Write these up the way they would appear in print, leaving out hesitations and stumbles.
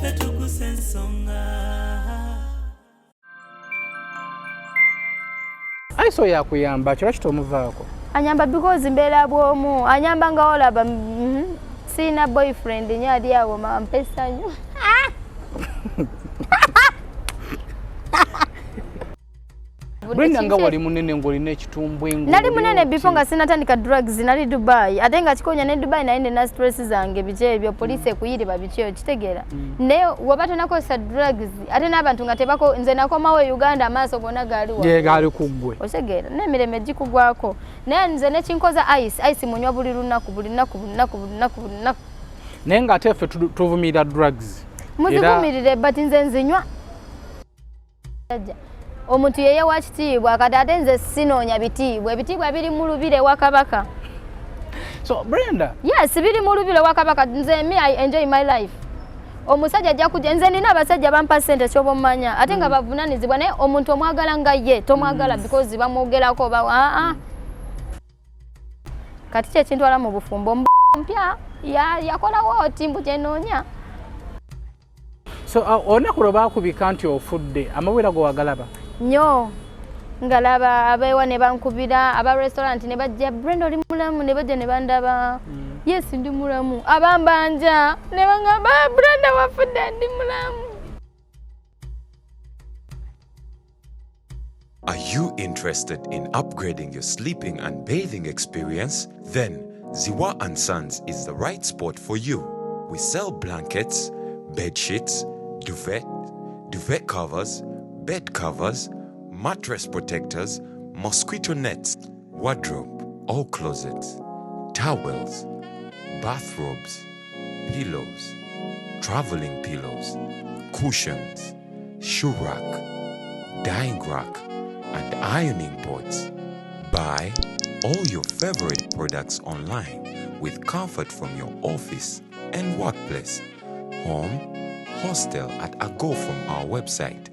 Naffe tukusa ensonga. Ice oyo akuyamba ki? Lwaki tomuvaako? Anyamba because mbeera bwomu, anyamba nga olaba siina boyfriend nyo ali awo mampa essanyu. Brenda nga wali munene ng'olina ekitumbwe ng'oli Nali munene oti. Before nga sinatandika drugs, nali Dubai, ate nga kikonya ne Dubai naye nina stress zange biki ebyo, poliisi ekuyiriba biki okitegeera. Naye waba tonakozesa drugs ate n'abantu nga tebako, nze nakomawo e Uganda amaaso gonna gaali wa. Ye gaali ku ggwe. Okitegeera, n'emirembe gikugwako. Naye nze nekinkoza ice, ice munywa buli lunaku, buli lunaku, buli lunaku, buli lunaku, buli lunaku. Naye ng'ate ffe tuvumirira drugs. Muzivumirire, but nze nzinywa. Omuntu yeyewa kitiibwa, kati ate nze sinoonya bitiibwa, ebitiibwa biri mu lubiri ewa Kabaka. So Brenda. Yes, biri mu lubiri ewa Kabaka. Nze me, I enjoy my life. Omusajja ajja kujja, nze nina abasajja bampa ssente kyoba omanya, ate nga bavunaanyizibwa, naye omuntu omwagala nga ye, tomwagala because bamwogerako oba aa. Kati ki ekintwala mu bufumbo mpya yakolawo oti mbu gye nnoonya. So olunaku lwe baakubika nti ofudde, amawulire go wagalaba? Nnyo, ngalaba abeewa ne bankubira, aba restaurant ne bajja, "Brenda, oli mulamu?" Ne bajja ne bandaba. Yes, ndi mulamu. Abambanja ne bangamba, "Ah, Brenda wafudde." Ndi mulamu. Are you interested in upgrading your sleeping and bathing experience? Then Ziwa and Sons is the right spot for you. We sell blankets, bed sheets, duvet, duvet covers, bed covers, mattress protectors, mosquito nets, wardrobe, all closets, towels, bathrobes, pillows, traveling pillows, cushions, shoe rack, drying rack, and ironing boards. Buy all your favorite products online with comfort from your office and workplace, home, hostel at a go from our website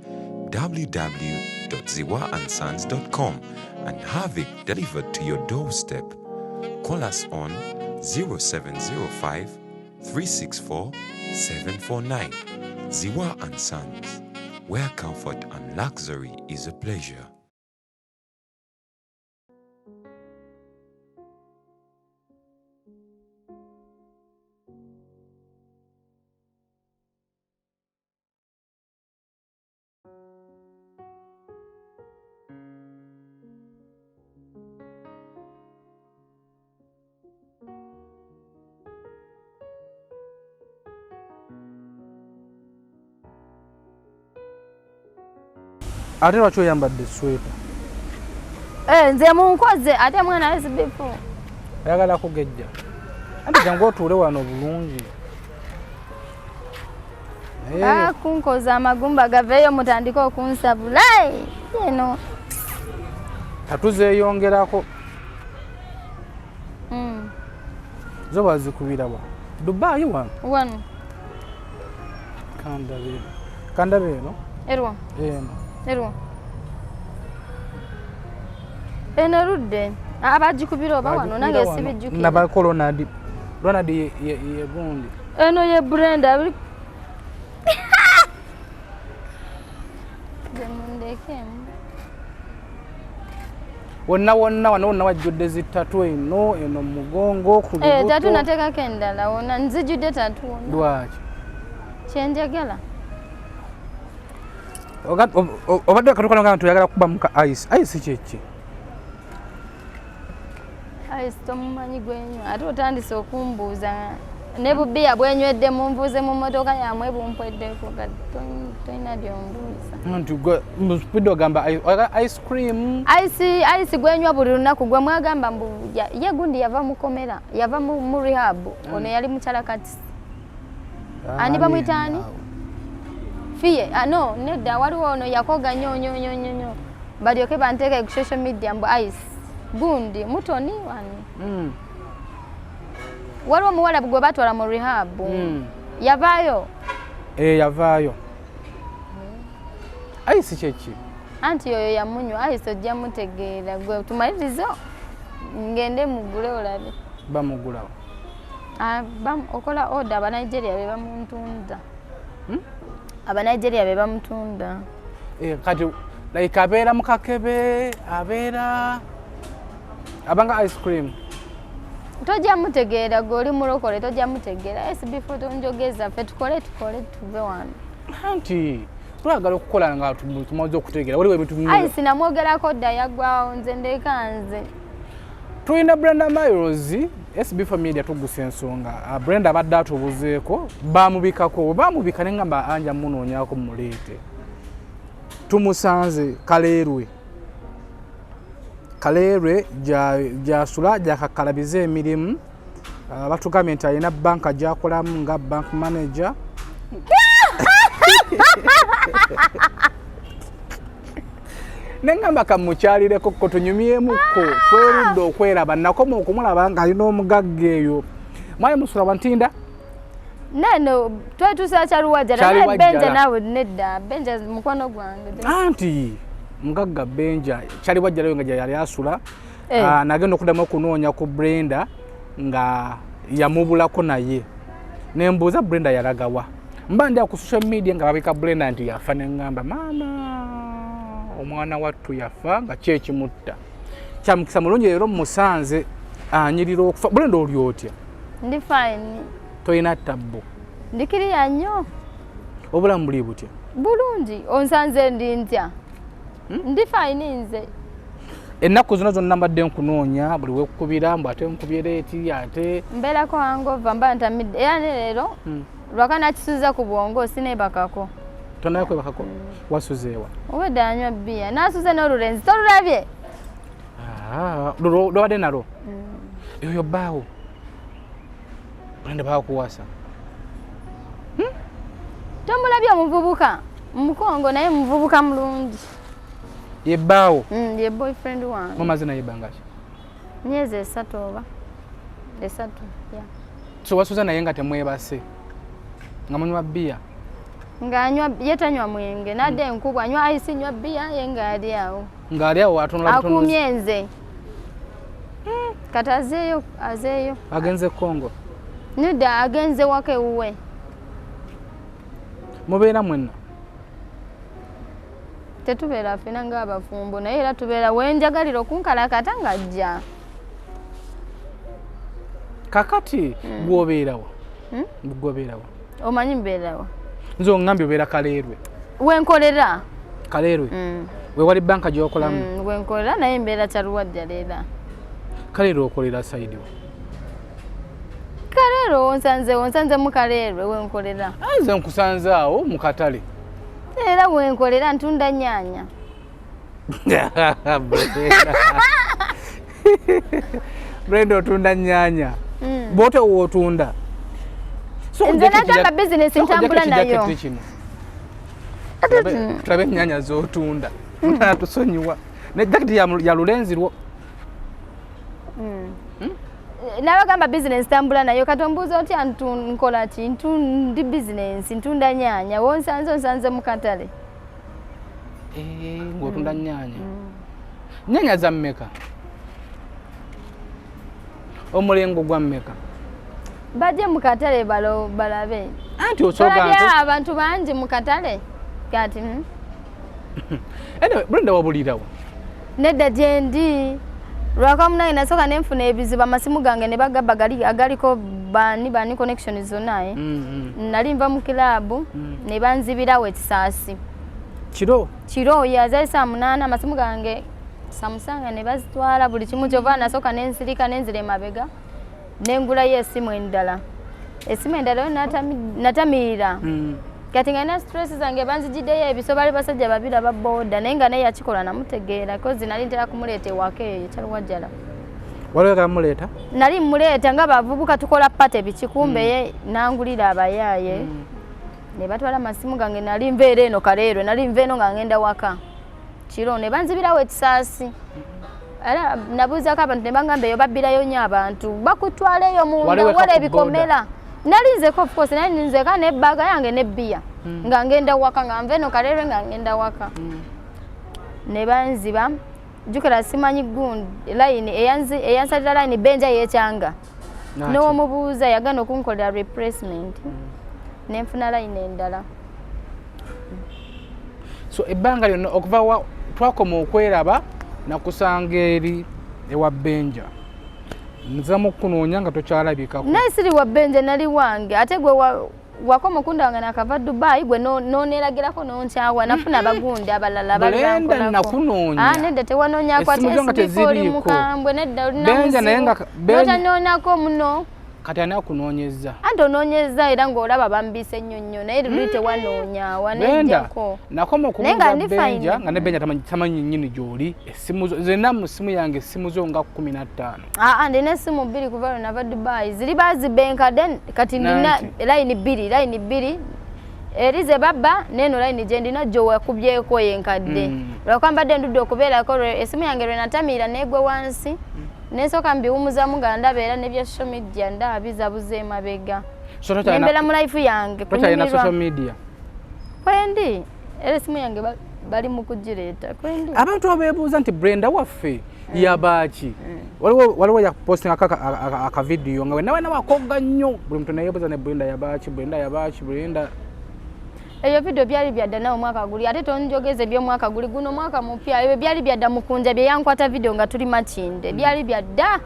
www.ziwaandsons.com and have it delivered to your doorstep. Call us on 0705 364 749. Ziwa and Sons, where comfort and luxury is a pleasure. Ate lwaki oyambadde esweta? Eh, nze munkoze ate mwana SB4. Oyagala kugejja? Anti jangu otuule wano bulungi. Ah, kunkoza amagumba gaveeyo mutandike okunsabula eno. Katuzeeyongerako. Zo bazikubira wa? Dubai wano? Wano. Kandabe kandabe eno. Erwa? Eno. Erwa eno erudde abagikubira oba wano nange sibijjukira. Nabako Ronald. Ronald ye gundi. Eno ye Brenda zemundekemu. Wonna wonna wano wonna wajjudde zi tattoo, eno eno mugongo, ku Eh, tattoo lubuto. Nateekako endala wonna, nzijjudde tattoo wonna. Lwaki? Kyenjagala. Obadde katukola nti oyagala kuba muka ice. Ice kyeki? Ice tomumanyi gwenywa, ate otandise okumbuuza ne bubiya bwenywedde munvuze mu mmotoka yamwe bumpweddeko, kati tolina byombuuza. Nti gwe mu speed ogamba oyagala ice cream. Ice, ice gwenywa buli lunaku gwe mwagamba mbu ye gundi yava mukomera, yava mu rehab. Ono yali mukyala kati ani bamuyita ani? Fiye, ah, no, nedda, waliwo ono yakoga nnyo nnyo nnyo nnyo nnyo balyoke banteeke ku social media mbu ice gundi mutoni wani. Waliwo omuwala gwe batwala mu rehab. Yavaayo. Eh, yavaayo. Ice kyeki? Anti oyo yamunywa ice, ojja mutegeera. Gwe tumalirizo ngende mugule olabe. Bamugulawo? Ah, okola order, Abanigeria be bamuntunda. Abanigeria be bamutunda. Kati like abeera mu kakebe, abeera abanga ice cream. Tojja mutegeera, gwe oli mulokole, tojja mutegeera. SB4 tonjogeza, ffe tukole tuve wano. Anti twagala okukola nga tumaze okutegeera waliwo ebintu. Ice namwogerako dda, yaggwawo, nze ndeka nze. Tulina Brenda Miles, SB4 Media tugusa ensonga. Brenda abadde atubuzeeko, bamubikako, bwe bamubika ne ngamba anja munoonyaako muleete. Tumusanze Kaleerwe. Kaleerwe gyasula gyakakkalabiza emirimu. Batugambye nti alina banka gy'akolamu nga bank manager. Nengamba kamukyalireko ko tunyumyemuko, twerudde okweraba, nakoma okumulaba ng'alina omugagga eyo. Mwali musula wantinda? Neno twetuusa Kyaluwajjala, naye Benja naawe nedda, Benja mukwano gwange. Anti mugagga Benja Kyaliwajjala nga gye yali asula, nagenda okuddamu okunoonya ku Brenda nga yamubulako naye. Nembuuza Brenda yalagawa. Mba ndi ku social media nga babika Brenda nti yafa, ne ŋŋamba maama omwana wattu yafa nga ki ekimutta. Kyamukisa mulungi leero musanze anyirira okufa. Brenda oli otya? Ndi fine. Tolina tabbu? Ndikiriya nnyo. Obulamu buli butya? Bulungi, onsanze ndi ntya? Ndi fine nze. Ennaku zino zonna mbadde nkunoonya, buli wekukubira mbu ate nkubye leeti ate. Mbeerako hangover, mba ntamidde era ne leero lwaka nakisuza ku bwongo sineebakako. Tonnayo kwebakako? Wasuzeewa? Obwedda anywa bbiya, nasuze n'olulenzi, tolulabye? Lwabadde nalwo? Eyo bbaawo. Brenda baakuwasa? Tomulabye omuvubuka? Mukongo naye muvubuka mulungi. Ye bbaawo? Ye boyfriend wange. Mumaze naye ebbanga ki? Myezi 3 oba 3, yeah. So wasuze naye nga temwebase? Nga munywa bbiya? Ng'anywa, ye tanywa mwenge, nadde enkubu anywa ice, nywa bbiya, ye ng'ali awo. Ng'ali awo atunula butunuzi. Akumye nze. Kati azeeyo, azeeyo. Agenze Congo? Nedda, agenze waka ewuwe. Mubeera mwenna? Tetubeera ffena ng'abafumbo, naye era tubeera wenjagalira okunkalakata ng'ajja. Kakati gw'obeerawa? Gw'obeerawa? Omanyi mbeerawa? Nze oŋŋambye obeera Kaleerwe. Wenkolera. Kaleerwe? We wali banka gy'okolamu? Wenkolera naye mbeera Kyaluwajjala era. Kaleerwe okolera side wa? Kaleerwe onsanze mu Kaleerwe wenkolera. Nze nkusanze awo mu katale. Era wenkolera ntunda nnyaanya. Brenda otunda nnyaanya. Bw'otyo w'otunda. Nze nagamba bizinesi ntambula nayo. Tulabe ennyaanya z'otunda. Tusonyiwa. Ne jaketi ya lulenzi lwo. Nabagamba bizinesi tambula nayo, kati ombuuza otya nkola ki? Ndi bizinesi, ntunda nnyaanya. Wonsanze onsanze mu katale. Ng'otunda nnyaanya. Nnyaanya za mmeka? Omulengo gwa mmeka? Bajje mu katale balabe. Anti osooka abantu bangi mu katale. Kati Anyway, Brenda wabulirawo? Nedda gye ndi. Lwaka munange nasooka ne nfuna ebizibu, amasimu gange ne bagabba agaliko bani connection zonna. Nali nva mu kilaabu ne banzibirawo ekisaasi. Kiro? Kiro, yazaali saa 8, amasimu gange Samsung ne bazitwala buli kimu kyova nasooka ne nsirika ne nzira emabega ne ngulayo essimu endala. Essimu endala yo natamirira. Kati nga nina stress zange banzijiddeyo ebiso, bali basajja babiri aba boda, naye nga naye yakikola namutegeera kozi nali ntera kumuleeta ewaka eyo Kyaluwajjala. Wali oyagala muleeta? Nali muleeta nga bavubuka tukola party biki, kumbe ye nangulira abayaaye. Ne batwala amasimu gange, nali nveera eno Kaleerwe, nali nva eno nga ngenda waka. Kiro ne banzibirawo ekisaasi. Era nabuuzaako abantu ne bangamba eyo babbirayo nnyo abantu, bakutwala eyo munda wala ebikomera. Nali nzeko of course, nali nzeka n'ebbaga yange n'ebbiya. Nga ngenda waka, nga nva eno Kaleerwe nga ngenda waka. Ne banziba, jjukira simanyi gundi line eyansalira line Benja yekyanga. N'omubuuza yagaana okunkolera replacement. Nenfuna layini endala. So ebbanga lyonna okuva twakoma okweraba, nakusanga eri ewa Benja, nzamu kukunoonya nga tokyalabikako. Naye siri wa Benja, nali wange. Ate gwe wakoma okunda wange nakava Dubai, gwe noneragirako nonkyawa, nafuna abagundi abalala bali Brenda, bankolako. Nakunoonya. Ah, nedda, tewanoonyako ate. Essimu zo nga SBK oli teziriiko. mukambwe, nedda, olina Benja naye muzibu. Benja- Notanoonako muno. Kati ani akunoonyezza? Anti onoonyeza era ng'olaba bambise nnyo nnyo, naye luli tewanoonya. Brenda, Wanejjako. nakoma Naye nga okubuuza ndi Benja fine. nga ne Benja tamanyi nnyini gy'oli. Essimu zo zenna, mu ssimu yange essimu zo nga 15. Aa, ndina essimu bbiri kuva lwe nava Dubai, ziri bazibenka. Then kati ndina Nanti. layini bbiri, layini bbiri eri ze babba, neeno layini gye ndina gye wakubyeko yenkadde. Lwakuba mbadde ndudde okubeerako essimu yange lwe natamiira negwe wansi, nensooka mbiwumuzamu nga ndaba era nebya social media ndaba bizabuza emabega. So Nembeera mu life yange tokyalina kunyumirwa. social media? Kwendi era essimu yange bali mu kugireeta, kwendi. Abantu abeebuuza nti Brenda waffe yabaaki, waliwo yapostingako akavidiyo nga wenna wena wakogga nnyo, buli muntu neyeebuuza ne Brenda yabaaki, Brenda yabaaki, Brenda. Ebyo video byali byadda nawe omwaka guli, ate tonjogeza ebyomwaka guli, guno mwaka mupya. Ebyo byali byadda mukunja bye yankwata video nga tuli Makinde, byali byadda,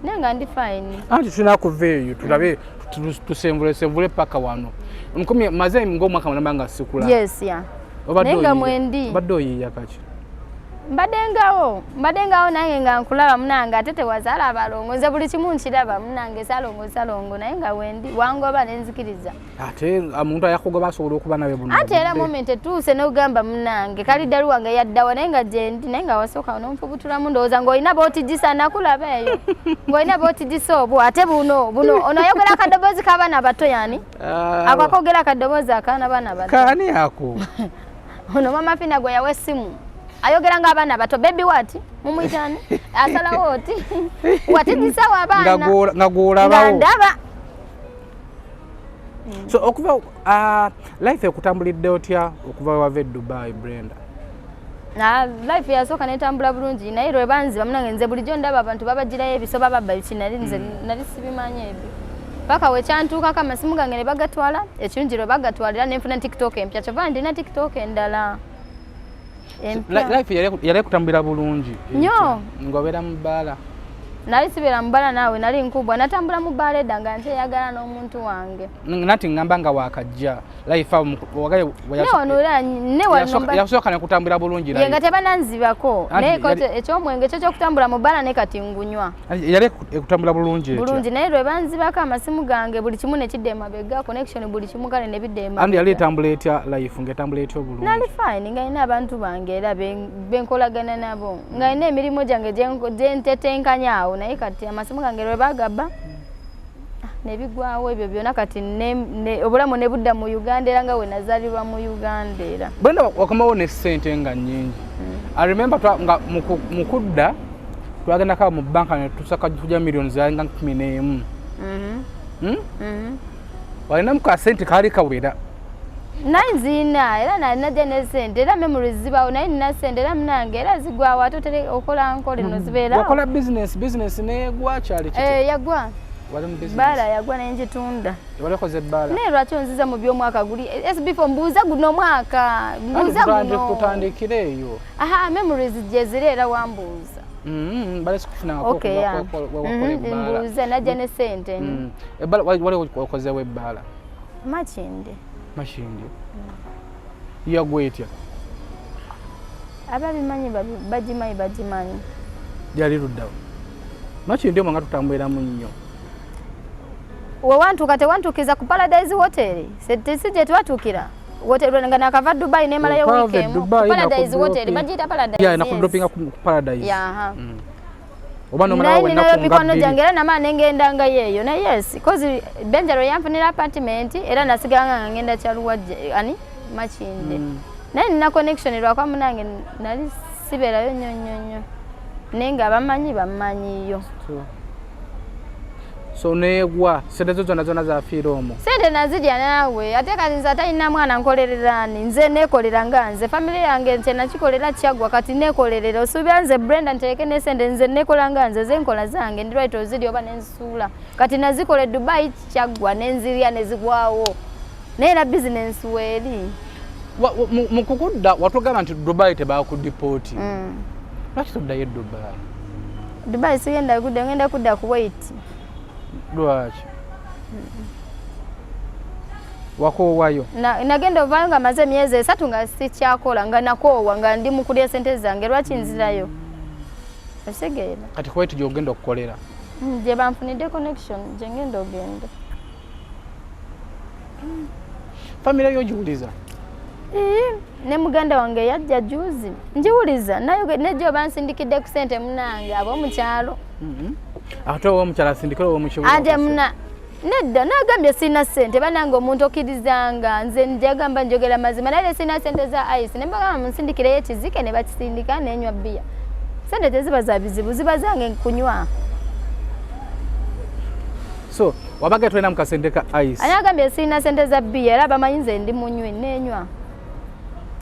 naye nga ndi fine. Anti tulina kuva eyo tulabe tusenvule senvule paka wano. Nkomye maze ng'omwaka mulamba nga sikula. Yes, ya. Obadde Naye nga oyiiya- mwendi. Obadde oyiiya kaki? Mbadde ngawo, mbadde ngawo nange nga nkulaba munange, ate tewazaala abalongo, nze buli kimu nkiraba munange, salongo salongo, naye nga wendi wangoba nenzikiriza. Ate omuntu ayakugoba asobola okuba nawe buno Ate era obudde. moment etuuse n'ogamba munange kaliddalu wange yaddawa, naye nga gyendi, naye nga wasooka n'onfubutulamu, ndowooza ng'olina bootigisa, nakulaba eyo ng'olina bootigisa obwo, ate buno buno ono ayogera akadoboozi k'abaana abato yani. Ah, Ako akogera akadoboozi akaana baana bato. Kaani ako? Ono Mama Fina gwe yawa essimu ayogera ng'abaana bato, baby what, mumuyitaani asalawo oti watigisawo Nga abaana nga nga gw'olabawo. Ndaba. So okuva life ekutambulidde otya okuva wava e Dubai, Brenda? Na life yasooka netambula bulungi, naye lwe banziba munange, nze bulijjo ndaba abantu babagirayo ebiso bababba biki, nali nze nali sibimanyi ebyo paka wekyantuukako amasimu gange ne bagatwala. Ekirungi lwe bagatwalira nenfuna TikTok empya, kyova ndina TikTok endala empya. Life yali ekutambulira bulungi? Nnyo. Ng'obeera mu bbaala? Nali sibeera mu bbala naawe, nali nkubwa, natambula mu bbaala edda nga nkyeyagala n'omuntu wange. Nanti ngamba nga wakajja life awo wagaye Ne wano era ne wano yasooka nekutambulira bulungi ye life. nga tebananzibako. Anti Naye kote ekyomwenge ekyo kyokutambula mu bbala ne kati ngunywa. Anti yali ekutambula bulungi etya? Bulungi, naye lwe banzibako amasimu gange buli kimu nekidda emabega, connection buli kimu kale nebidda Anti yali emabega. etambula etya life, ng'etambula etya obulungi? Nali fine nga nina abantu bange era benkolagana nabo, nga nina emirimu gyange gyentetenkanya awo, naye kati amasimu gange lwe bagaba, nebigwawo ebyo byonna, kati obulamu ne budda mu Uganda era nga we nazaalirwa mu Uganda era. Brenda, wakomawo ne ssente nga nnyingi. I remember nga mu kudda twagendako mu banka ne tusaka tuja miliyoni zalinga 11. Hmm? Mhm. Walinamu ka sente kaali kawera. Naye nziina era nalina ne sente era memories zibawo, naye nina sente era munange era zigwawo, ate otere okola nkola eno zibeerawo. Wakola business, business negwa, kyali kiti? Eh, yagwa. Wali mu business? Baala yagwa nengitunda. Wali okoze ebbaala? Naye lwaki onziza mu by'omwaka guli sb4, mbuuza guno omwaka, mbuuza guno. Tutandikire eyo. Aha, memories gye ziri era wambuuza. Bale sikufunangako. Okay, yeah. Wakola ebbaala. Mbuuza najja ne sente. Ebbaala wali okozewo ebbaala? Makinde. Makindi yagwa etya? Ababimanyi bagimanyi bagimanyi. Yali luddawo Makindi omwo nga tutambuliramu nnyo? Wewantuuka tewantuukiza ku Paradise Hotel, si gye twatuukira hotel nga nakava Dubai nemalayo Okwava wiiki e emu ku Dubai, Paradise Hotel nakudropinga. bagiyita Paradise. Ya, Yes. nakudropinga ku Paradise. Yaha. Oba nomalawo Naye ennaku ninayo nga mikwano 2. gyange era namala nengendangayo eyo, naye yes, cause Benjalo yanfunira apartment era nasigala nga ngenda Kyaluwajja ani Makinde. Naye nina connection lwakuba munange nali sibeerayo nnyo nnyo nnyo, naye nga bamanyi bamanyiyo. So neegwa, sente zo zonna zonna zafiira omwo? Sente nazirya naawe, ate kati nze atalina mwana nkolereraani? Nze neekolera nga nze famire yange nte nakikolera kyaggwa, kati neekolerera osuubira nze Brenda ntereke ne sente? Nze neekola nga nze zenkola zange, ndi right ozirya oba nenzisuula. Kati nazikola e Dubai kyaggwa nenzirya nezigwawo. Naye era bizinensi weeri. Mu kukudda watugamba nti Dubai tebakudipooti. Lwaki toddayo e Dubai? Dubai sigenda kudda, ngenda kudda Kuwait. Lwaki? Wakoowayo? Nagenda ovaayo nga maze emyezi 3 nga sikyakola, nga nakoowa, nga ndi mu kulya sente zange, lwaki nzirayo? Okitegeera? Kati Kuwait gy'ogenda okukolera? Gye banfunidde connection, gye ngenda ogenda. Famire yo ogiwuliza? Ne muganda wange yajja juzi, ngiwuliza naye nejjo bansindikidde ku ssente munnange ab'omukyalo. Ate ow'omukyalo asindikira ow'omukibuga? Ate muna nedda, nagambye sirina ssente bannange, omuntu okkirizanga nze njagamba njogera mazima, naye sirina ssente za ice ne mbagamba munsindikireyo ekizike ne bakisindika nenywa bbiya. Ssente teziba za bizibu, ziba zange kunywa. So wabaga tolina mu kasente ka ice? Ani agambye sirina ssente za bbiya, era bamanyi nze ndi munywi nenywa.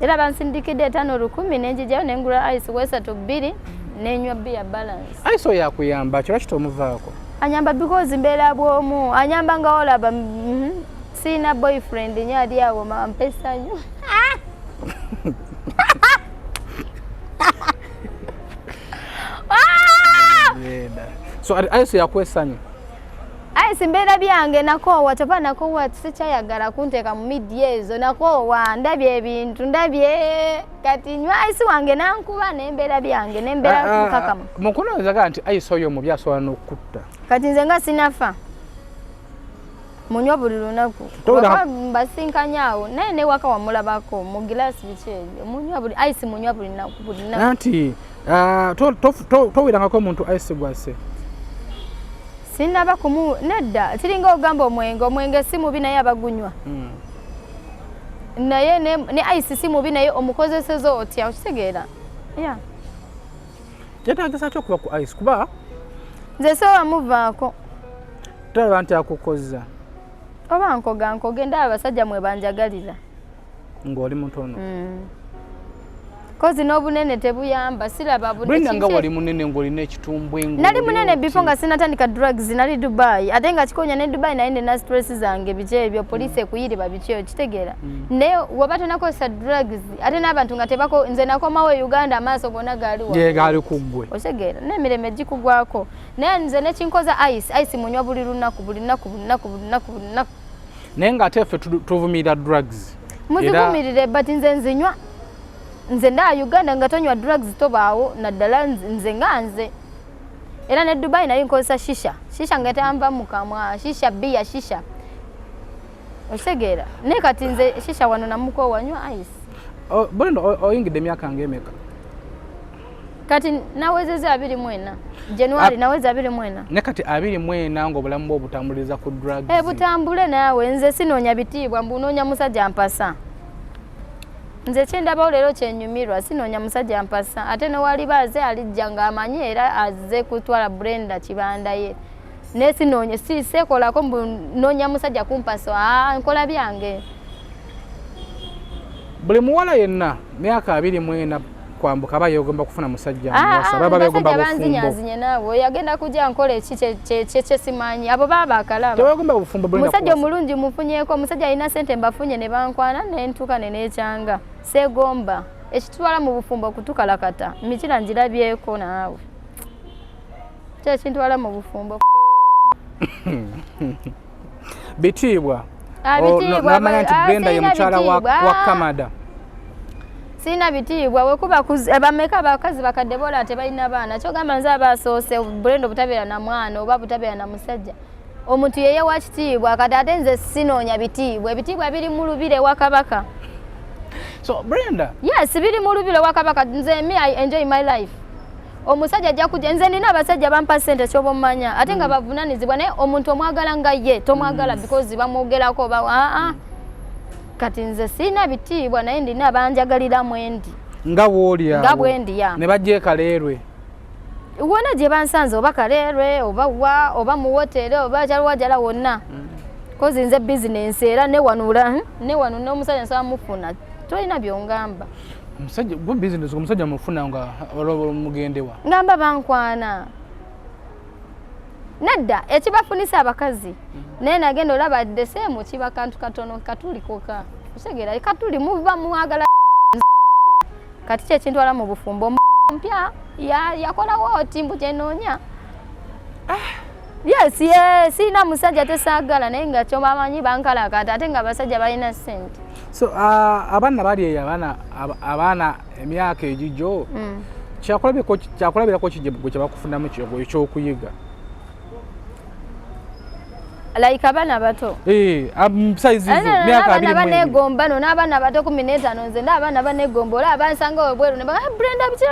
Era bansindikidde 5,000 nenjijayo nengula ice wesatu 2 nenywa bbiya balance. Ice oyo akuyamba ki? Lwaki tomuvaako? Anyamba because mbeera bw'omu, anyamba nga olaba sirina boyfriend nnyo ali awo ampa essanyu. So ice yakuwa essanyu? Ice mbeera byange, nakoowa, kyova nakoowa, sikyayagala kunteeka mu media ezo, nakoowa, ndabye ebintu, ndabye kati nywa ice wange nankuba nembeera byange, nembeera mukakamu. Mukunoonyeza nti ice oyo omubi asobola n'okukutta. Kati nze nga sinafa, munywa buli lunaku. Mbasinkanya awo, naye ne waka wamulabako mu gilasi biki ebyo, munywa buli ice, munywa buli lunaku, buli lunaku. Anti towirangako omuntu ice gwase? Sinaba kumu, nedda, kiringa ogamba omwenge, omwenge si mubi naye abagunywa. Naye ne ice si mubi naye omukozeseza otya, okitegeera? Yeah. Kyetaagisa ki okuba ku ice kuba? Nze sobola muvaako. Tolaba nti akukozza? Oba nkoga nkoge, ndaba abasajja mwe banjagalira. Ng'oli mutono. Kozi n'obunene tebuyamba, siraba bunene. Brenda nga wali munene ng'olina ekitumbwe ng'oli Nali munene before nga sinatandika drugs, nali Dubai. Ate nga kikonya ne Dubai naye nina stress zange biki ebyo, poliisi ekuyiriba biki okitegeera. Naye waba tonakozesa drugs, ate n'abantu nga tebako, nze nakomawo e Uganda amaaso gonna gaali wa. Ye gaali ku ggwe. Okitegeera, n'emirembe gikugwako. Naye nze nekinkoza ice, ice munywa buli lunaku, buli lunaku, buli lunaku, buli lunaku, buli lunaku. Naye ng'ate ffe tuvumirira drugs. Muzivumirire, but nze nzinywa. Nze nda Uganda nga tonywa drugs tobaawo, naddala nze nga nze. Era ne Dubai nali nkozesa shisha. Shisha nga tanva mu kamwa, shisha bia shisha. Okitegeera? Naye kati nze shisha wano namukoowa nywa ice. Brenda oyingidde emyaka ng'emeka? Kati nawezezza 24. January naweza 24. Ne kati 24 ng'obulamu bwo obutambuliza ku drugs. Butambule naawe, nze sinoonya bitiibwa, mbu noonya musajja mpasa. Nze kyendabawo leero kyenyumirwa, sinoonya musajja mpasa. Ate newaliba aze alijja ng'amanyi era azze kutwala Brenda kibanda ye. Naye sinoonya, si seekolako mbu noonya musajja kumpasa, nkola byange. Buli muwala yenna myaka 24 kwambuka aba yeegomba kufuna musajja amuwasa, baba beegomba bufumbo. Banzinyazinye naawe, yagenda kujja nkola eki kye simanyi, abo baba akalaba. Teweegomba bufumbo Brenda Musajja kuwasa? Omulungi mufunyeeko, omusajja alina ssente mbafunye ne bankwana ne ntuuka ne neekyanga. Seegomba. Ekitwala mu bufumbo kutukalakata, mikira ngirabyeko naawe. Ki ekintwala mu bufumbo? Bitiibwa. Bitiibwa, N'amanya nti Brenda ye sirina mukyala bitiibwa. wa Kamada. Sirina bitiibwa, wekuba bameka abakazi bakadde boola tebalina baana. Kyogamba nze abasoose Brenda obutabeera na mwana oba butabeera na musajja. Omuntu ye yeewa kitiibwa, kati ate nze sinoonya bitiibwa. Ebitiibwa biri mu lubiri ewa Kabaka. So Brenda. Yes, biri mu lubiri ewa Kabaka. Nze me I enjoy my life. Omusajja ajja kujja, nze nina abasajja bampa ssente ky'oba omanya, ate nga bavunaanyizibwa, naye omuntu omwagala nga ye, tomwagala because bamwogerako oba, Kati nze sirina bitiibwa naye ndina banjagalira mwendi. Nga bw'oli awo. Nga bwendi, ya. Ne bajja e Kaleerwe. Wonna gye bansanze, oba Kaleerwe, oba wa, oba mu woteeri, oba Kyaliwajjala wonna. Kozi nze bizinensi era newanula, newanu n'omusajja nsaba mufuna. Tolina by'ongamba. Omusajja, gwe bizinensi, omusajja mufuna nga olwo mugende wa? Ngamba bankwana. Nedda, ekibafunisa abakazi, naye nagenda olaba the same, kiba kantu katono, katuli koka, otegeera? Katuli muva mwagala. Kati ki ekintwala mu bufumbo mpya? Yakolawo oti mbu kyenoonya. Yes, yes, sirina musajja, tesaagala, naye nga kyobamanyi bankalakata, ate nga abasajja balina ssente. So abaana bali eyo, abaana emyaka egijjo, kyakulabirako ki gwe kyebakufunamu ekyokuyiga? Like abaana bato? Eh, size zo, myaka abaana 22. Banegomba no n'abaana bato 15. Nze n'abaana banegomba, ola abansanga webweru ne baga, "Brenda bitya?"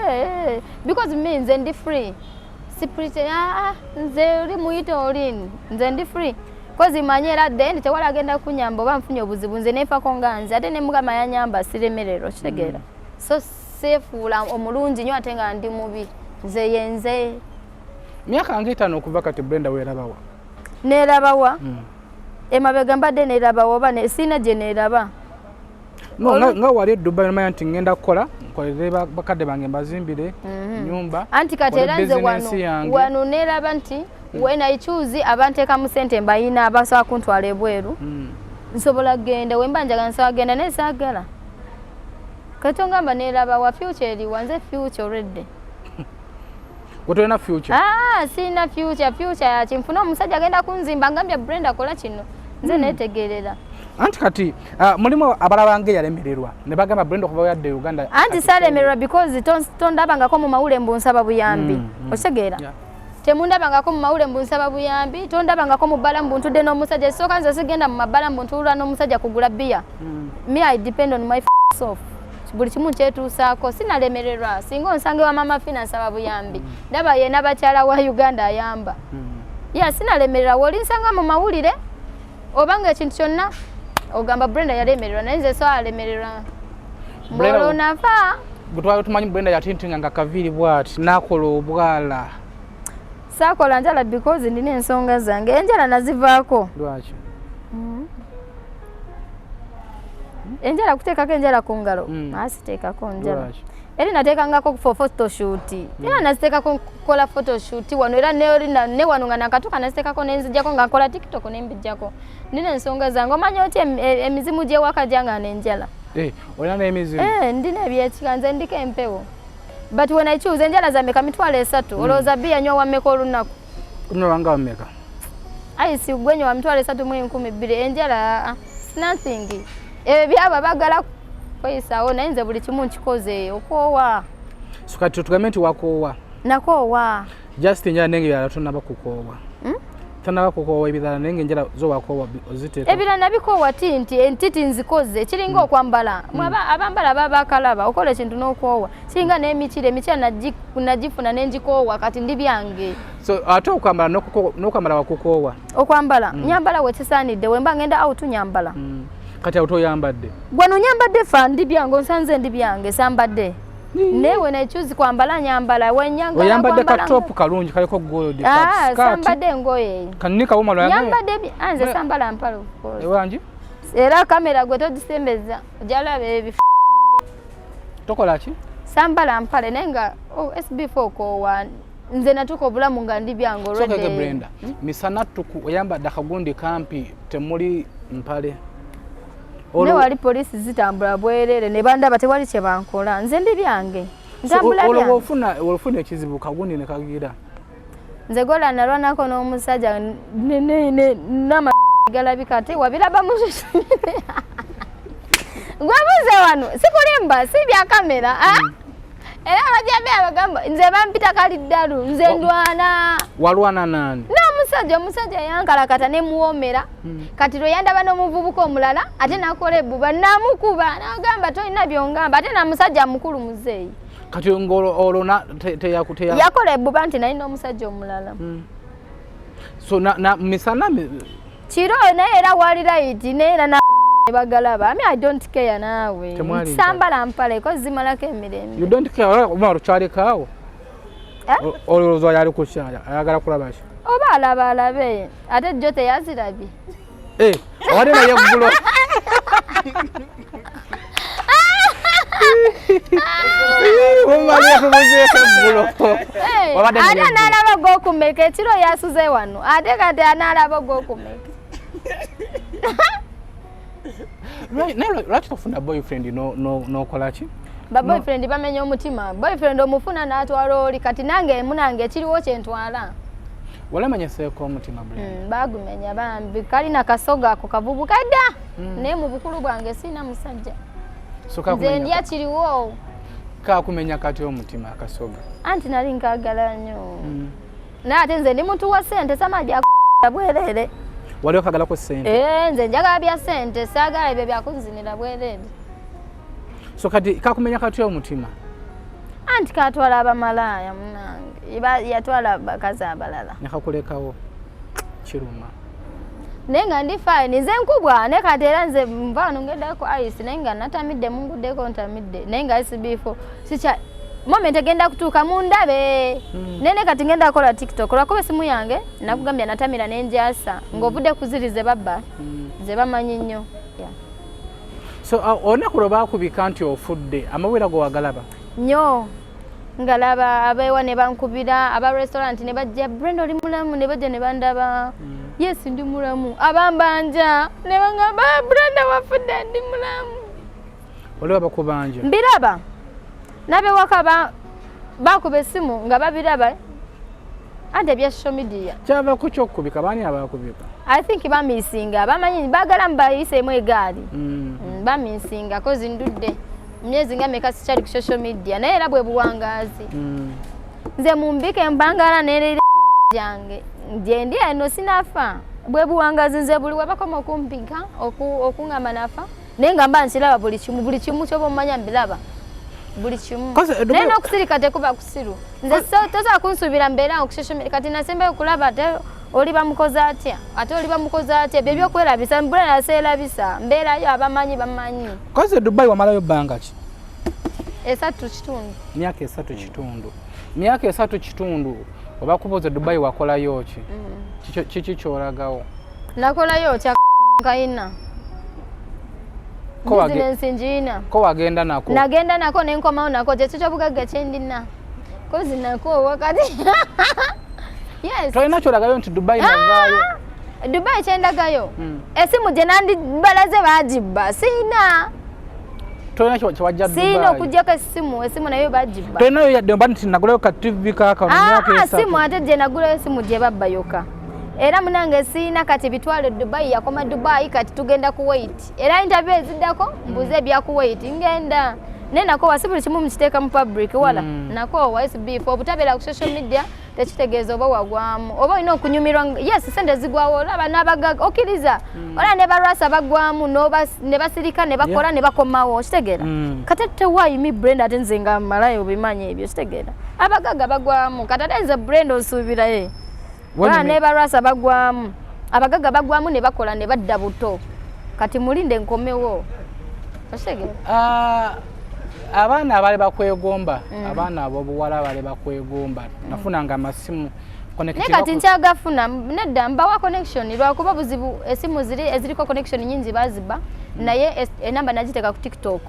Eh, because me, nze ndi free, si pretend. Ah, ah, nze oli muyite oli nze ndi free, 'cause manyi era then tewali agenda kunyamba oba nfunye obuzibu. Nze nenfako nga nze, ate ne Mukama yanyamba, siremererwa, kitegeera? So seefuula omulungi nnyo ate nga ndi mubi. Nze yenze. Myaka nga 5 okuva kati, Brenda weerabawa? Neerabawa? Emabega mbadde neerabawa oba siina gye neeraba. No, nga wali e Dubai nomanya nti ngenda kukola, nkolere bakadde bange, mbazimbire nyumba, Anti kati nkole era nze wano bizinensi yange. Wano neeraba nti when I choose, abanteekamu sente mbayina, abasobola kuntwala ebweru. Nsobola kugenda wemba njagala, nsobola kugenda, naye saagala. Kati ongamba neeraba wa? Future eriwa? Nze future already. Gwe tolina future? Ah, sirina future. Future yaki? Nfune omusajja agenda kunzimba, ngambye Brenda kola kino, nze netegerera. Anti kati mulimu abalaba nga eyalemererwa ne bagamba Brenda okuva yadde Uganda. Anti kati salemererwa because tondabangako mu mawule mbu nsaba buyambi. Okitegeera? Yeah. Temundabangako mu mawule mbu nsaba buyambi, tondabangako mu bbala mbu ntudde n'omusajja. Esooka nze sigenda mu mabbala mbu ntuula n'omusajja kugula bbiya. Me, I depend on my self. Buli kimu nkyetuusaako, sinalemererwa. Singa onsange wa Mama Fina nsaba buyambi, ndaba yena bakyala wa Uganda ayamba. Ya, sinalemererwa. Wolinsanga mu mawulire obanga ekintu kyonna ogamba Brenda yalemererwa, naye nze so alemererwa. Brenda- Olwonafa. Gwe twali tumanyi Brenda yatintinga nga kaviiri bwati n'akola obwala. Saakola njala because ndina ensonga zange, enjala nazivaako. Lwaki? Enjala, kuteekako enjala ku ngalo? Asiteekako njala. Lwaki? Eri nateekangako for photoshoot, era naziteekako kukola photoshoot wano, era ne wano nga nakatuuka naziteekako, nenzijjako nga nkola TikTok, nembijjako. Ndina ensonga zange. Omanya otya emizimu gy'ewaka gyangana enjala? Eh, olina n'emizimu? Eh, ndina ebyekika, nze ndiko empewo. But when I choose, enjala zameka? 30,000. Olowooza bbiya nywa wammeka olunaku? Nolanga wameka? Ice gwenywa wa 32,200. Enjala, ah, it's nothing. Ebyo byaba bagala kweyisaawo, naye nze buli kimu nkikoze okwowa. So kati tugambe nti wakoowa? Nakoowa. Just enjala, naye nga ebirala tonaba kukoowa? Tonaba kukoowa ebirala, naye nga enjala zo wakoowa oziteeka? Ebirala nabikoowa, ti nti entiti nzikoze. Kiringa okwambala. Mwe abambala baba bakalaba, okola ekintu n'okwowa. Kiringa n'emikira, emikira nagifuna nengikoowa, kati ndi byange. So ate okwambala n'okwambala wakukoowa? Okwambala nyambala wekisaanidde, wemba ngenda out nyambala. Kati awo toyambadde? Gwano nyambadde, fa ndi byange, onsanze ndi byange, sambadde, naye when I choose kwambala nyambala, wenyangala. Oyambadde ka top kalungi kaliko gold. Ah, sambadde engoye. Kanika womalo. Nyambadde ah, nze sambala mpale, of course. Ewangi? Era kamera gwe togisembeza, ojalaba ebif Tokola ki? Sambala mpale, naye nga, oh, SB4 okoowa. Nze natuuka obulamu nga ndi byange Sokeke. already. Brenda, misana tuku oyambadde akagundi kampi, temuli mpale. Ne wali poliisi zitambula bwerere ne bandaba, tewali kye bankola. Nze ndi byange, ntambula Olwo byange. Ofuna ekizibu kagundi ne kagira. Nze gola nalwanako n'omusajja nama galabika, ate wabiraba mu social media. Gwebuze wano, sikulimba, si bya kamera, ah? Era abajambi abagamba nze bampita kaliddalu, nze ndwana. Walwana nani? N'omusajja, omusajja yankalakata nemuwomera. Kati lwe yandaba n'omuvubuka omulala, ate nakola ebbuba, namukuba, nagamba tolina byongamba, ate namusajja mukulu, muzeeyi. Kati ngolwo olwo Yakola ebbuba nti nalina omusajja omulala. So na misana Kiro, naye era wali right, naye era na bagalaba. I mean, I don't care naawe. Temwali. Sambala mpale ko zimalako emirembe. You don't care, oba olukyalekaawo? Eh? Olowooza yali kukyaya ayagala kulaba ki? Oba alaba alabe, ate jjo teyazirabye. Eh, obadde naye eggulo? Ate analaba gwokumeka ekiro yasuze wano, ate kati analaba gwokumeka. Lwaki tofuna boyfriend nokola ki? Ba boyfriend bamenya omutima. Boyfriend omufuna n'atwala oli, kati nange munange ekiriwo kyentwala. Walamenyeseeko omutima, Brenda? Bagumenya bambi, kalina kasoga ako kavubuka dda. Naye mu bukulu bwange siina musajja. Nze ndya kiriwo. Kakumenya kati omutima akasoga? Anti nali nkagala nnyo. Naye ate nze ndi muntu wa ssente, samajja bwerere. Wali okagalako ssente? Nze njagala bya ssente, saagala ebyo byakunzinira bwerere. So kati kakumenya kati omutima? Anti katwala abamalaaya munange, yatwala abakazi abalala. Nekakulekawo, kiruma. Naye nga ndi fine, nze nkubwa naye kati era nze nva wano ngendako ice, naye nga natamidde munguddeko ntamidde, naye nga SB4 sikya moment egenda kutuuka mundabe. Naye kati ngenda kukola TikTok lwakuba esimu yange nakugambye natamira nenjasa ng'ovudde kuziri ze babba ze bamanyi nnyo. So olunaku lwe baakubika nti ofudde, amawulire go wagalaba? Nnyo, ngalaba abeewa ne bankubira, aba restaurant ne bajja, "Brenda oli mulamu?" Ne bajja ne bandaba. Yes, ndi mulamu. Abambanja ne bangamba, "Brenda wafudde." Ndi mulamu. Waliwo abakubanja? Mbiraba, n'abewaka bakuba essimu nga babiraba, anti ebya social media. Kyava ku kyokubika, baani abakubika? I think bamisinga, bamanyi baagala mubayiseemu egaali. Bamisinga kozi ndudde myezi nga meka sikyali ku social media, naye era bwe buwangaazi. Nze mumbike mpangala nerera gyange gyendi eno sinafa, bwe buwangaazi. Nze buli webakoma okumpika okuŋŋamba nafa, naye nga mba nkiraba buli kimu, buli kimu kyoba omanya mbiraba buli kimu, naye n'okusirika tekuba kusiru. Nze tosobola kunsuubira mbeera ku social media. Kati nasembayo okulaba ate oli bamukoze atya, ate oli bamukoze atya, ebyo ebyokwerabisa mbula naseerabisa mbeerayo, abamanyi bamanyi. Koze Dubai wamalayo bbanga ki? 3.5. Myaka 3.5, myaka 3.5. Obakubuuza Dubai wakolayo ki? Kiki kyolagawo? Nakolayo kya kayina bizinensi ngiina. Ko wagenda nako? Nagenda nako nenkomawo nako, kyekyo kyobugagga kyendina kozi nako wakati, yes. Tolina kyolagayo nti Dubai navaayo? Dubai kyendagayo esimu gye nandibalaze bagibba, siina. Tolina kyewajja? Siina okugjako essimu, esimu nayo bagibba. Tolinayo yadde mba nti nagulayo ka TV kaakano myaka 3? Simu ate gye nagulayo esimu gye babba yokka, era munange siina. Kati bitwale Dubai, yakoma Dubai, kati tugenda Kuwait. Era interview eziddako mbuze ebya Kuwait, ngenda naye nakowa. Si buli kimu mukiteeka mu public wala. Nakowa SB4. Obutabeera ku social media tekitegeeza oba wagwamu oba olina okunyumirwa. Yes, sente zigwawo, olaba n'abagaga okkiriza, olaba ne balwasa bagwamu ne basirika ne bakola ne bakomawo, okitegeera? Kati ate why me Brenda, ate nze nga malayo obimanyi ebyo, okitegeera? Abagaga bagwamu, kati ate nze Brenda onsuubiraye? Olaba ne balwasa bagwamu, abagaga bagwamu ne bakola ne badda buto. Kati mulinde nkomewo, okitegeera? Ah, abaana abaali bakwegomba, abaana ab'obuwala abaali bakwegomba, nafunanga amasimu. Naye kati nkyagafuna. Nedda, mbawa connection, lwakuba buzibu esimu ziri eziriko connection nyingi baziba, naye enamba nagiteeka ku TikTok.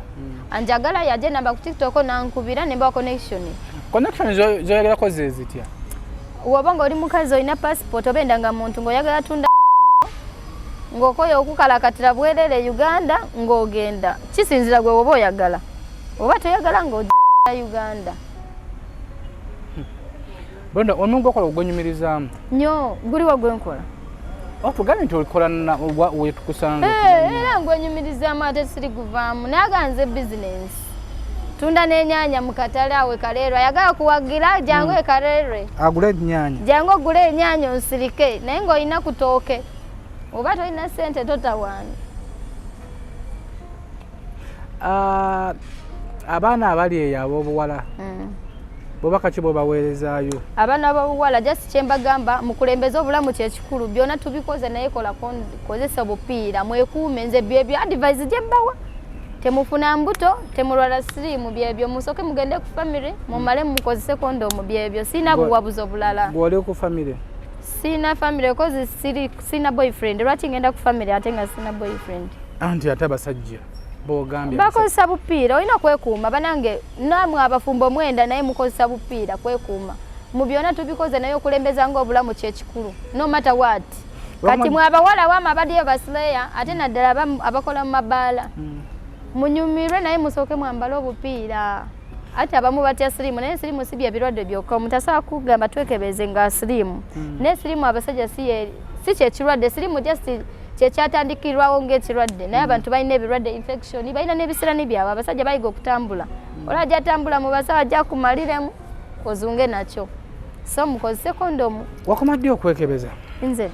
Anjagala yaje enamba ku TikTok nankubira nembawa connection. Connection zoyogerako ze zitya? Woba nga oli mukazi olina passport oba endangamuntu ng'oyagala tunda ng'okoya okukalakatira bwerere Uganda ng'ogenda, kisinzira gwe woba oyagala oba toyagala ng'oja Uganda. Brenda, omulimu gwokola ogwenyumirizaamu? Nnyo, guliwo gwenkola. Tugambe nti olikola wetukusanga. Era ngwenyumirizaamu ate siri guvaamu, naye aga nze bizinensi tunda n'enyaanya mu katale awo e Kaleerwe. Ayagala kuwagira jangu e Kaleerwe. Agule enyaanya. Jangu ogule enyaanya onsirike, naye ng'olina kutooke, oba tolina ssente totawaana. Ah, abaana abali eyo ab'obuwala, bobaka ki bwobaweerezaayo? Abaana b'obuwala, just kyembagamba, mukulembeze obulamu, kyekikulu. Byonna tubikoze, naye kola kozesa obupiira, mwekuume. Nze byebyo advice gye mbawa: temufuna mbuto, temulwala siriimu, byebyo. Musooke mugende ku family mumale mukozese kondomu, byebyo. Siina buwabuzi obulala. Bw'oli ku family? Siina family kozi siri, siina boyfriend. Lwaki ngenda ku family ate nga siina boyfriend? Anti ate abasajja. Bogambye Bakozesa bupiira, olina okwekuuma. Banange, namwe abafumbo mwenda, naye mukozesa bupiira kwekuuma. Mu byonna tubikoze, naye okulembeza ngaobulamu kyekikulu, no matter what. Kati mwe abawala wama abaddiyo basileya, ate naddala abakola mu mabaala, munyumirwe, naye musooke mwambale obupiira. Ate abamu batya siriimu, naye siriimu si bye birwadde byokka. Omuntu asobola kugamba twekebeze nga siriimu, naye siriimu abasajja si kyekirwadde. Siriimu just kyekyatandikirwawo ng'ekirwadde, naye abantu balina ebirwadde, infection, balina n'ebisirani byabwe. Abasajja bayiga okutambula, olwa ajja atambula mu basawo, ajja kumaliremu ozunge nakyo. So mukozese kondomu. Wakoma ddi okwekebeza? Nze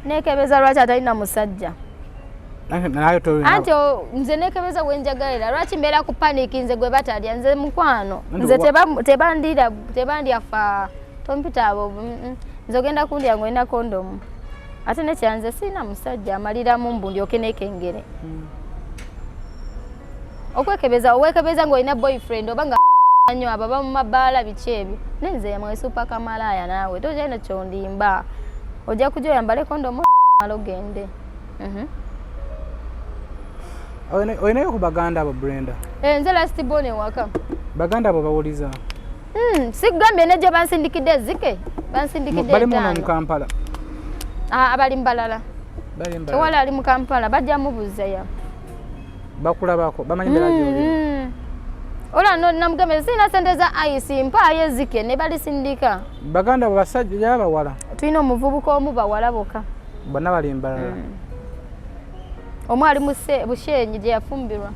nekebeza lwaki atalina musajja? Naye Anti nze nekebeza wenjagalira. Lwaki mbeera ku panic? Nze gwe batalya, nze mukwano. Anti Nze tebandira, tebandya fa tompita abo. Nze ogenda kundya ngaolina kondomu. Ate nekyanze siina musajja amaliramu mbu ndyoke nekengere. Okwekebeza, owekebeza ngaolina boyfriend oba nga nyo abo aba mu mabaala, biki ebyo. Naye nze mwesupa kamalaaya, naawe tokyalina kyondimba. Ojja kujja oyambale kondomu, mala ogende. Olinayo ku baganda abo, Brenda? Eh, nze last born ewaka. Baganda abo bawuliza? Sigambye ne gye bansindikidde ezike, bansindikidde Bali muno mu etaano. Kampala? Ah, abali mbalala. Bali Mbarara. Tewali ali mu Kampala, bajja mubuuza ya. Bakulabako, bamanyi mbeera gy'olimu? Ola no namugambye sirina sente za ice, mpaayo ezike ne balisindika. Baganda abo basajja, bawala? Tulina omuvubuka omu, bawala bokka. Bonna bali Mbarara? Omu ali mu Bushenyi gye yafumbirwa.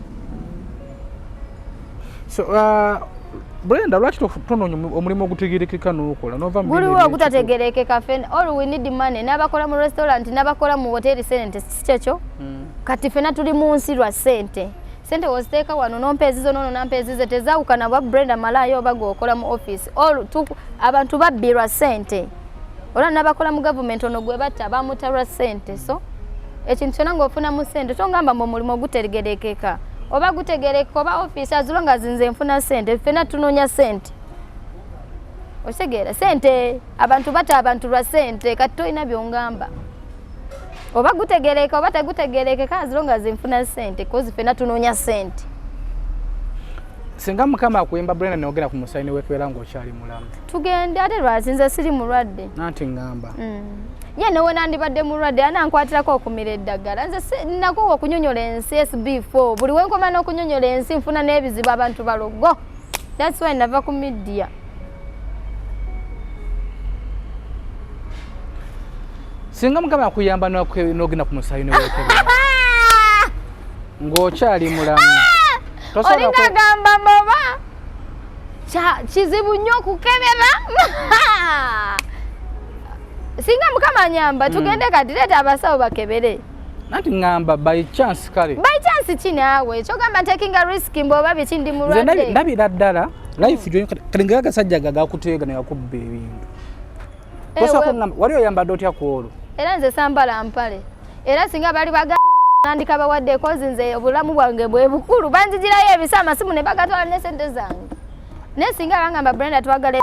So Brenda, lwaki tonoonya omulimu ogutegerekeka n'okola nova mu bino Guliwo ebyekiko? ogutategerekeka? Ffena all we need money. N'abakola mu restaurant, n'abakola mu hoteri, sente, si kyekyo? Kati ffena tuli mu nsi lwa sente. Sente woziteeka wano, nompa ezizo, nono nampa ezize, tezaawukana bwa Brenda malaayo oba gweokola mu office. All abantu babbirwa sente. Olwa n'abakola mu gavumenti, ono gwe batta bamuta lwa sente. So ekintu kyonna ng'ofunamu sente, tongamba mbu omulimu ogutegerekeka oba gutegereka oba office, as long as nze nfuna sente. Ffena tunoonya sente, okitegeera? Sente, abantu bata abantu lwa sente. Kati tolina byongamba oba gutegereka oba tegutegerekeka, as long as nfuna sente, cause ffena tunoonya sente. Singa Mukama akuyamba, Brenda, nogenda ku musayi newekebera ng'okyali mulamu? Tugende, ate lwaki? Nze siri mulwadde. Nanti ŋŋamba. Ye newe nandibadde mulwadde, anankwatirako okumira eddagala. Nze nakuwa okunyonyola ensi sb4. Buli wenkoma n'okunyonyola ensi nfuna n'ebizibu, abantu balogo. That's why nava ku media. Singa Mukama akuyamba n'ogenda ku musayi newekebera ng'okyali mulamu, tosobola Olinga gamba moba kizibu nnyo okukebera. Singa Mukama anyamba, tugende kati, leeta abasawo bakebere. Nanti ŋŋamba by chance kale. By chance ki naawe kyogamba ntakinga risk mbu oba biki, ndi Nze mulwadde? Ndabira ddala life gyo kati nga agasajja gagakuteega ne gakubba ebintu. Eh, Tosobola kuŋŋamba wali oyambadde otya ku olwo? Era nze sambala mpale, era singa bali baga nandika bawadde, cause nze obulamu bwange bwe bukulu. Banzigirayo ebisa, amasimu ne bagatwala ne sente zange, naye singa bangamba Brenda twagala,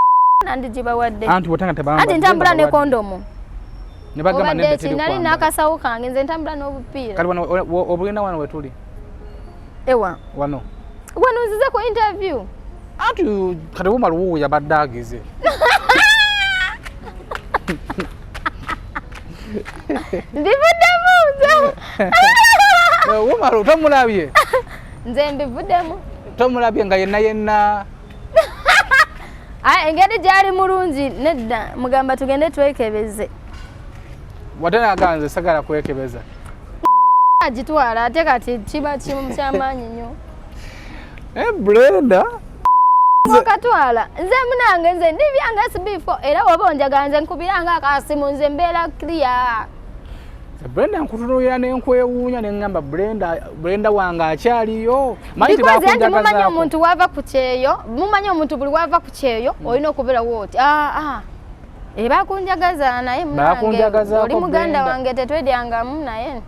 nandigibawadde. Anti bwotanga tebamba. Anti ntambula ne kondomu. Ne bagamba Obadde nedda, ki teri nali kwambala. n'akasawo kange, nze ntambula n'obupiira. Kati wano obugenda wano wetuli? Ewa? Wano. Wano nzize ku interview. Anti kati wumala wuwo yabadde ageze. Mbivuddemu nze. Wumala tomulabye? Nze mbivuddemu. Tomulabye nga yenna yenna? Aye, engeri gyali mulungi, nedda, mugamba tugende twekebeze. Wate naga nze sagala kwekebeza. Agitwala ate kati kiba kimu kyamaanyi nnyo. Eh, Brenda. Okatwala nze munange, nze ndi byange sb4, era woba onjagala nze nkubiranga akasimu, nze mbeera clear. Brenda, nkutunuulira nenkwewuunya neŋŋamba Brenda, Brenda wange akyaliyo. Manyi Because anti mumanyi tebakunjagazaako. omuntu wava ku kyeyo, mumanyi omuntu buli wava ku kyeyo olina okubeerawo oti aa e bakunjagaza, naye munange Bakunjagazaako, oli muganda Brenda. wange, tetwedyangamu, naye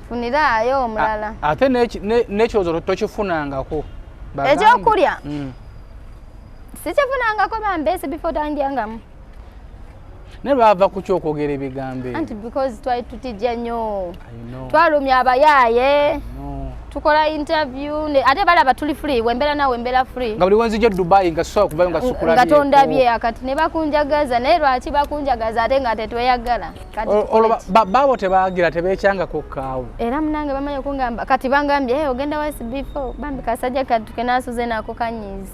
funiraayo omulala. Ate n'ekirowoozo tokifunangako. Bagambe. Ekyokulya? Mm. Sikifunangako bambe, before tandyangamu. Naye lwava ku kyokwogera ebigambo ebyo? Anti because twali tutijja nnyo. I know. Twalumya abayaaye. No. Tukola interview ate balaba tuli free, wembera nawe embeera free. Nga buli wenzija Dubai nga sobola kuvayo nga sikulabye. Nga tondabye akati ne bakunjagaza, naye lwaki bakunjagaza ate nga tetweyagala? Olwo baabo tebagira tebeekyanga kukkaawo. Era munange bamanyi okungamba kati bangambye hey, ogenda wa SB4 bambi kasajja katuke nasuze nako kanyiizi.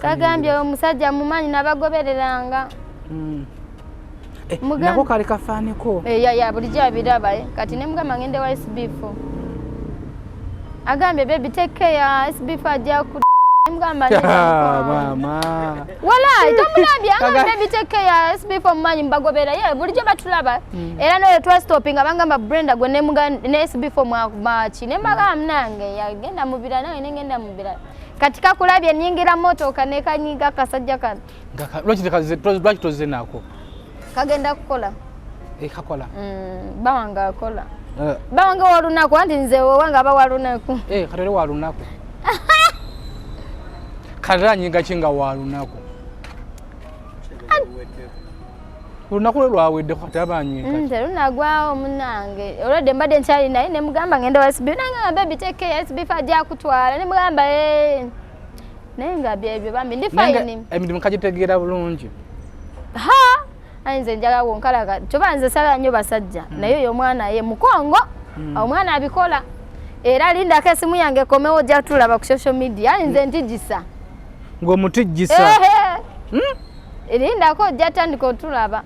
Kagambye omusajja mumanyi nabagobereranga. Nako kali kafaaniko. Ya bulijjo abiraba kati ne mugamba ngende wa SB4. Agambye baby take care, SB4 ajja ku mugamba mama. Walai tomulambye agambye baby take care, SB4 mumanyi mbagobera ye bulijjo batulaba. Era nayo twastopinga bangamba Brenda gwe ne mugamba ne SB4 mwachi ne mbagamba munange yagenda mubira nawe ne ngenda mubira. Kati kakulabye nyingira motoka ne kanyiga kasajja kano. Lwaki tozze nako? Kagenda kukola. Kakola. Bawanga akola. Bawanga walunaku anti nze wanga aba walunaku. Kati oli walunaku. Kati anyinga ki nga walunaku? Olunaku lwe lwawedde kati aba anyinga ki? Terunagwawo munnange. Olwedde mbadde nkyali naye ne mugamba ngenda wa SB. Nange nga baby take care, SB ajja kutwala. Ne mugamba naye nga byebyo bambi ndi fine. Emirimu kagitegeera bulungi. Ha! Nze njagala wonkalaga kyoba nze sala nnyo basajja naye oyo omwana ye mukongo omwana abikola era lindako esimu yange ekomewo ojja tulaba ku social media nze ntijisa ng'omutijjisa lindako ojja tandika otulaba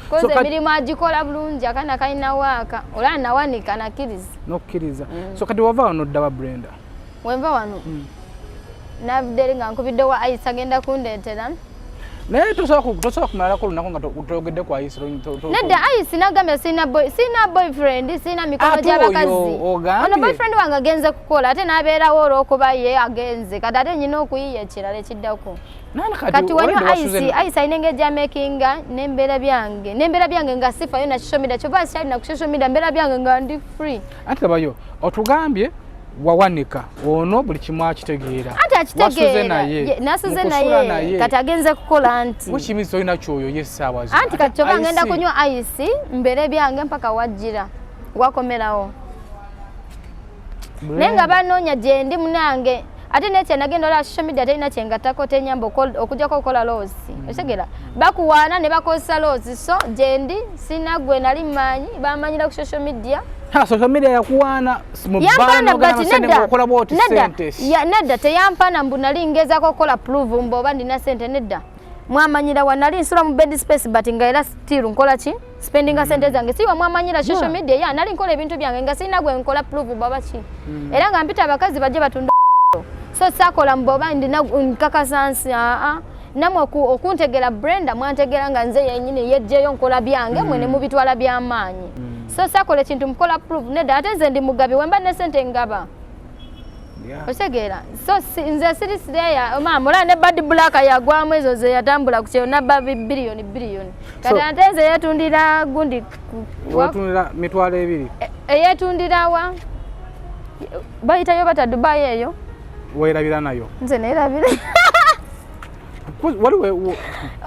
koze emirimu agikola bulungi akaana kalina waaka olaba nawanika nakkiriza n'okukkiriza. So kati wava wano odda wa Brenda? Wenva wano navudde eri nga nkubidde wa Aisha agenda kundeetera. Naye tosobola kumalako olunaku nga toyogedde ku Aisha. Nedda Aisha nagambye sirina boyfriend, sirina mikono gy'abakazi. Ono boyfriend wange agenze kukola ate n'abeerawo olw'okuba ye agenze kati ate nnyina okuyiiya ekirala ekiddako. Kati wanywa Aisha alina engeri gy'amakinga n'embeera byange. N'embeera byange nga sifayo na social media kyova sikyalina ku social media mbeera byange nga ndi free. Anti labayo otugambye wawanika ono buli kimu akitegeera. Anti akitegeera nasuze naye kati agenze kukola nti wekimizi olina kyoyo ye essaawa zino. Anti kati kyova ngenda kunywa ice mbeere byange mpaka wajjira wakomerawo. Naye nga banoonya gye ndi munange ate nekye nagenda olaba social media terina kye ngattako tenyamba okujjako okukola loosi. Otegeera bakuwaana ne bakozesa loosi so gye ndi sina gwe nali mmanyi bamanyira ku social media. Social media yakuwaana yampaana but nedda nedda teyampaana mbu nali ngezaako okukola proof mbu oba ndina ssente nedda. Mwamanyira wa nali nsula mu bed space but nga era still nkola ki spendinga sente zange siwa mwamanyira social media ya nali nkola ebintu byange nga sirina gwe nkola proof baba ki era nga mpita abakazi bajje batunda so sakola mbu oba ndina nkakasa nsi namwe okuntegera Brenda mwantegera nga nze yennyini yejjeyo nkola byange mwe ne mubitwala by'amaanyi. So sakola ekintu mukola proof nedda ate nze ndi mugabi wemba ne sente ngaba. Otegeera so nze siri sireya maama olaba ne Bad Black yagwamu ezo ze yatambula ku kyeyo nabba biliyoni biliyoni kati ate nze yetundira gundi wetundira 200,000 eyetundira wa bayitayo bata Dubai eyo weerabira nayo nze neerabira waliwo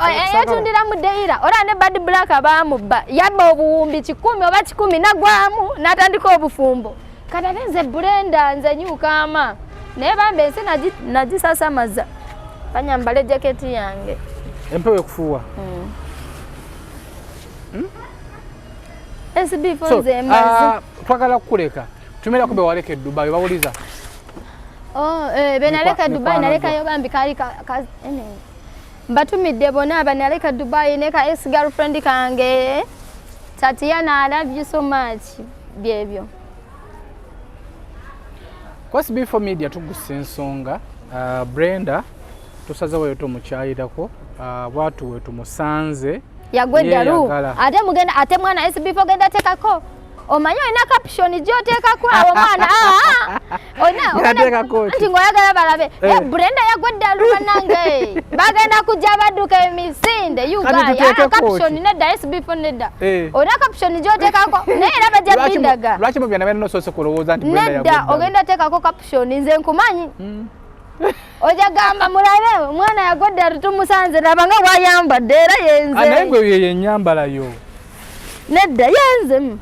eyetundira mu Deira olaba ne Bad Black baamubba yabba obuwumbi 10 oba 10 nagwamu n'atandika obufumbo. Kati ate nze Brenda nze nyukaama naye bambi ensi nagisasamaza banyambala jaketi yange empewo ekufuuwa. SB4 nze emaze. Twagala kukuleka tumira kube waleka e Dubai bawuliza. Benaleka Dubai nalekayo bambi kali mbatumidde bonna abanaleka Dubai ne ka ex girlfriend kange Tatiana I love you so much byebyo. Kwa SB4 Media tugusa ensonga Brenda tusazeewo tumukyayirako bwatu we tumusanze yagwe ddalu ate mugenda ate mwana SB4 genda tekako omanyi olina caption gy'oteekako awo mwana anti ng'oyagala balabe Brenda yagwe ddalu bannange bagenda kujja badduka emisinde Uganda caption nedda SB4 nedda olina caption gy'oteekako naye era bajja bindaga lwaki mubyana byonna osoose kulowooza nti Brenda yagwe nedda ogenda teekako caption nze nkumanyi ojja gamba mulabe omwana yagwe ddalu tumusanze laba nga bw'ayambadde era yenze naye gwe ye ennyambala yo nedda yenze.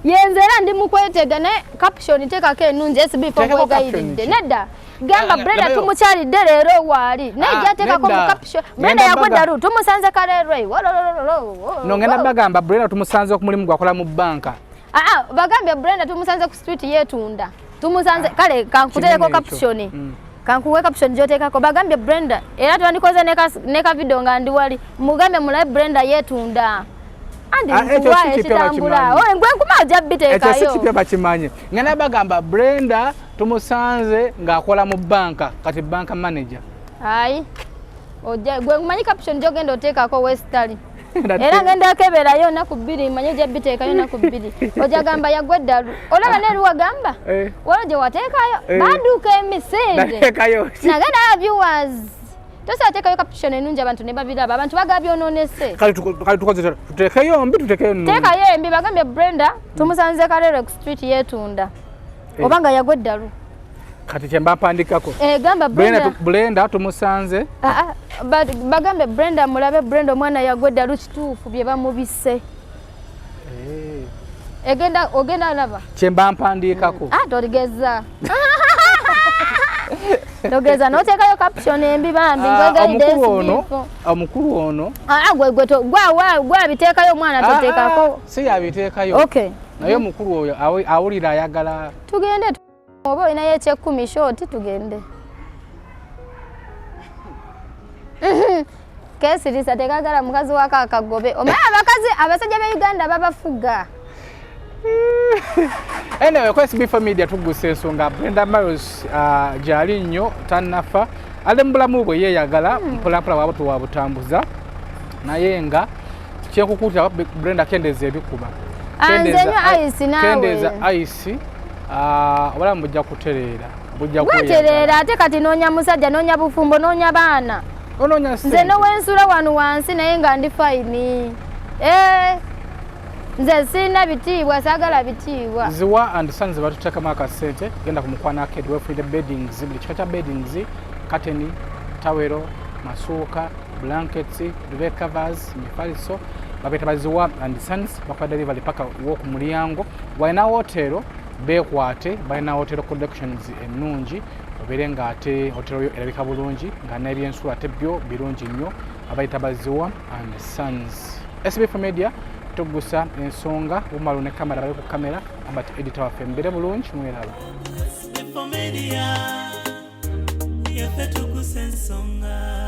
Yenze era ndi mukwetega naye caption teekako ennungi SB Teekako nkwegayiridde. caption ki? Nedda. Gamba Ah, Brenda labayo. tumukyalidde leero waali. Naye Ah, gyateekako mu nedda. caption. Ngenda Brenda baga- yagwa ddalu tumusanze Kaleerwe. Wololololo. No, ngenda bagamba Brenda tumusanze ku mulimu gwakola mu banka. Ah, ah, bagambye Brenda tumusanze ku street yeetunda. Tumusanze kale kankuteereko Kinene ekyo. caption. Kankuwe caption gy'oteekako. Bagambye Brenda era twandikoze ne ka video nga ndi wali. Mugambe mulabe Brenda yeetunda. Andi Ah, ekyo nkuwa si kipya ekitambula. bakimanyi. Oye ngwe nkuma ojja Ekyo si biteekayo. kipya bakimanyi. Ngenda bagamba Brenda tumusanze ng'akola mu banka, kati banka manager. Ayi. Ojja gwe nkumanyi caption gy'ogenda oteekako Westali. Era ngenda keberayo nnaku 2 manye ojja biteekayo nnaku 2. Ojja gamba yagwa eddalu. Olaba ne luwagamba? Waliwo gye wateekayo? Badduka emisinde. Nateekayo. Nagenda viewers. Tosobola teekayo caption ennungi abantu ne babiraba. Abantu bagaba byonoonese. Kale tukoze tutya? Tuteekeyo mbi, tuteekeyo nnungi. Teekayo embi, bagambye Brenda tumusanze Kaleerwe ku street yeetunda. Oba nga yagwa eddalu. Kati kye mba mpandikako. Gamba Brenda. Brenda tumusanze. Ah, ah, bagambe Brenda mulabe Brenda omwana yagwa eddalu kituufu bye bamubise. Egenda, ogenda alaba. Kye mba mpandiikako. Ah, toligeza. Togeza n'oteekayo caption embi bambi, Ah, nkwegayiridde omukulu ono, SB4. omukulu ono. Ah, ah, gwe, gwe to, gwe, gwe, gwe abiteekayo omwana Ah, toteekako. ah, si yabiteekayo. Okay. Naye omukulu oyo awulira ayagala. Tugende oba olinayo ekyekumi short tugende. Kesirisa tekagala mukazi wako akagobe. Omanyi abakazi abasajja b'e Uganda babafuga. Anyway, ku SB4 Media tugusa ensonga Brenda Miles, gyali nnyo tannafa, ali mu bulamu bwe yeeyagala, mpolampola bwaba tuwabutambuza, naye nga kyenkukuutira Brenda kendeeza ebikuba. Ah, nze Kendeeza nywa ice naawe. Kendeeza ice, obulamu bujja kutereera, bujja Bwatereera, kweyagala. ate kati noonya musajja, noonya bufumbo, noonya baana. Onoonya Nze ssente. nowensula wano wansi naye nga ndi fine. Nze sirina bitiibwa, saagala bitiibwa. Ziwa and Sons batuteekamu akasente, genda ku Mukwano Arcade weefunire beddings, buli kika kya beddings, curtain, tawero, masuuka, blankets, duvet covers, mifaliso, babeta Baziwa and Sons, bakola delivery paka wo ku mulyango. Walina hotel beekwate, balina hotel collections ennungi, obeere ng'ate hotel yo erabika bulungi, nga n'ebyensula ate byo birungi nnyo, abayita Baziwa and Sons. SB4 Media tugusa ensonga, Umaru ne kamera bali ku kamera, Albert editor waffe mbere bulungi mweraba. SB4 Media, yaffe tugusa ensonga.